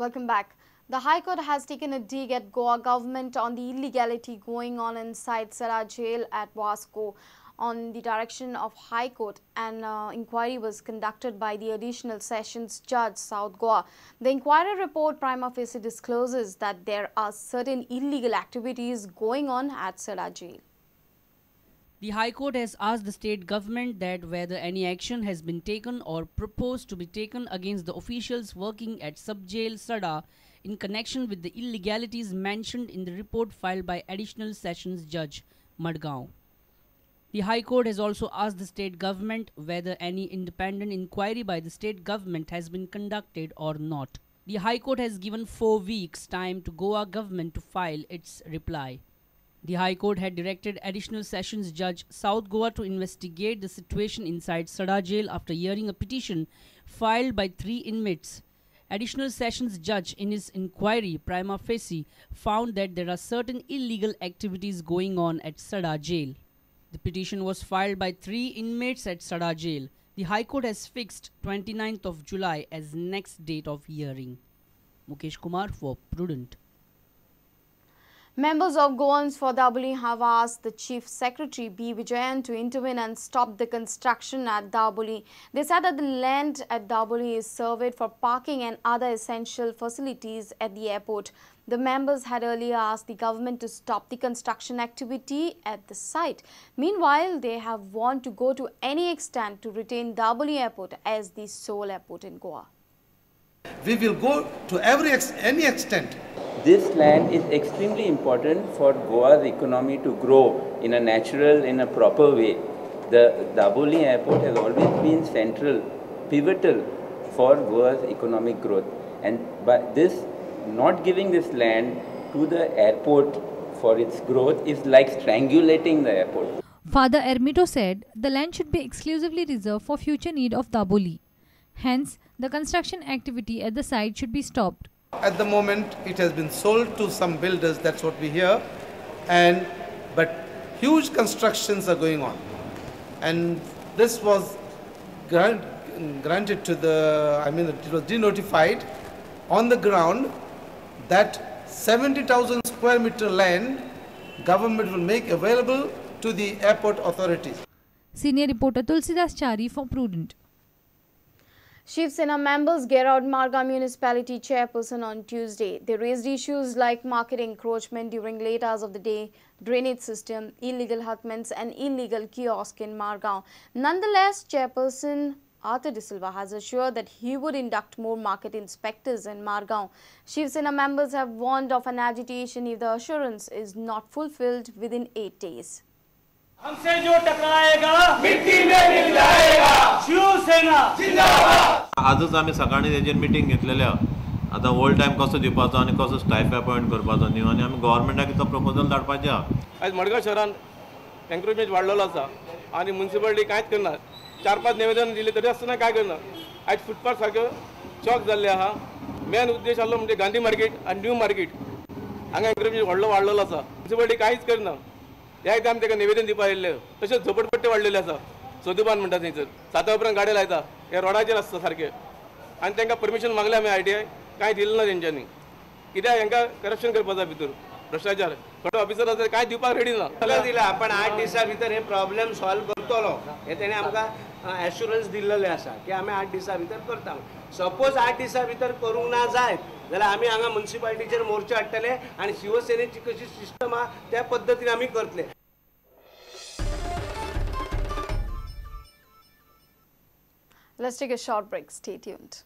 Welcome back. The High Court has taken a dig at Goa government on the illegality going on inside Sada jail at Vasco. On the direction of High Court, an inquiry was conducted by the Additional Sessions Judge, South Goa. The inquiry report prima facie discloses that there are certain illegal activities going on at Sada jail. The High Court has asked the state government that whether any action has been taken or proposed to be taken against the officials working at sub-jail Sada in connection with the illegalities mentioned in the report filed by Additional Sessions Judge Madgaon. The High Court has also asked the state government whether any independent inquiry by the state government has been conducted or not. The High Court has given 4 weeks time to Goa government to file its reply. The High Court had directed Additional Sessions Judge South Goa to investigate the situation inside Sada jail after hearing a petition filed by 3 inmates. Additional Sessions Judge in his inquiry prima facie found that there are certain illegal activities going on at Sada jail. The petition was filed by 3 inmates at Sada jail. The High Court has fixed 29th of July as next date of hearing. Mukesh Kumar for Prudent. Members of Goans for Dabolim have asked the Chief Secretary B. Vijayan to intervene and stop the construction at Dabolim. They said that the land at Dabolim is surveyed for parking and other essential facilities at the airport. The members had earlier asked the government to stop the construction activity at the site. Meanwhile, they have warned to go to any extent to retain Dabolim Airport as the sole airport in Goa. We will go to any extent. This land is extremely important for Goa's economy to grow in a natural, in a proper way. The Dabolim Airport has always been central, pivotal for Goa's economic growth. And by this, not giving this land to the airport for its growth is like strangulating the airport. Father Ermito said the land should be exclusively reserved for future need of Dabolim. Hence, the construction activity at the site should be stopped. At the moment, it has been sold to some builders, that's what we hear, but huge constructions are going on. And this was granted to the, it was denotified on the ground that 70,000 square meter land government will make available to the airport authorities. Senior reporter Tulsidas Chari for Prudent. Shiv Sena members geraud Margao Municipality chairperson on Tuesday. They raised issues like market encroachment during late hours of the day, drainage system, illegal hutments and illegal kiosk in Margao. Nonetheless, chairperson Arthur De Silva has assured that he would induct more market inspectors in Margao. Shiv Sena members have warned of an agitation if the assurance is not fulfilled within 8 days. हमसे जो टकराएगा मिट्टी में मिल जाएगा। शिवसेना जिंदाबाद। आजच आमी सकाळी तेजेर मिटींग घेतलेले आहा। आतां ओल्ड टायम कसो दिवपाचो आनी कसो स्टाफ अपॉयंट करपाचो न्यू आनी आमी गव्हर्मेंटाक तो प्रपोजल धाडपाचें आहा। आयज मडगांव शहरान एन्क्रोचमेंट वाडलेलो आसा आनी म्युनिसिपालिटी कांयच करना। 4-5 निवेदन दिले तरी आसतना कांय करना। आयज फुटपाथ सारको चॉक जाल्ले आहा। मेन उद्देश आहलो म्हणजे गांधी मार्केट आनी न्यू मार्केट हांगा एन्क्रोचमेंट व्हडलो वाडलेलो आसा। म्युनिसिपालिटी कांयच करना। ह्या एकदां आमी ताका निवेदन दिवपाक आयिल्ले। तशेंच झोपडपट्टे वाडलेले आसा। सोदुबान म्हणटा थंयसर 7 उपरांत गाडयो लायता, हे रोडाचेर आसता सारके आनी तांकां परमिशन मागलें आमी आयटीआय, कांय दिलें ना तेंच्यांनी। कित्याक हांकां करप्शन करपाचो भितर भ्रश्टाचार, थोडे ऑफिसर आसा कांय दिवपाक रेडी ना। दिला आपण 8 दिसां भितर हे प्रॉब्लेम सॉल्व करतलो हे तेणें आमकां एश्युरन्स दिल्लेलें आसा की आमी 8 दिसां भितर करता। सपोज 8 दिसां भितर करूंक ना जायत जाल्यार आमी हांगा म्युनिसिपालिटीचेर मोर्चा हाडटले आनी शिवसेनेची कशी सिस्टम आहा त्या पद्दतीन आमी करतले। Let's take a short break. Stay tuned.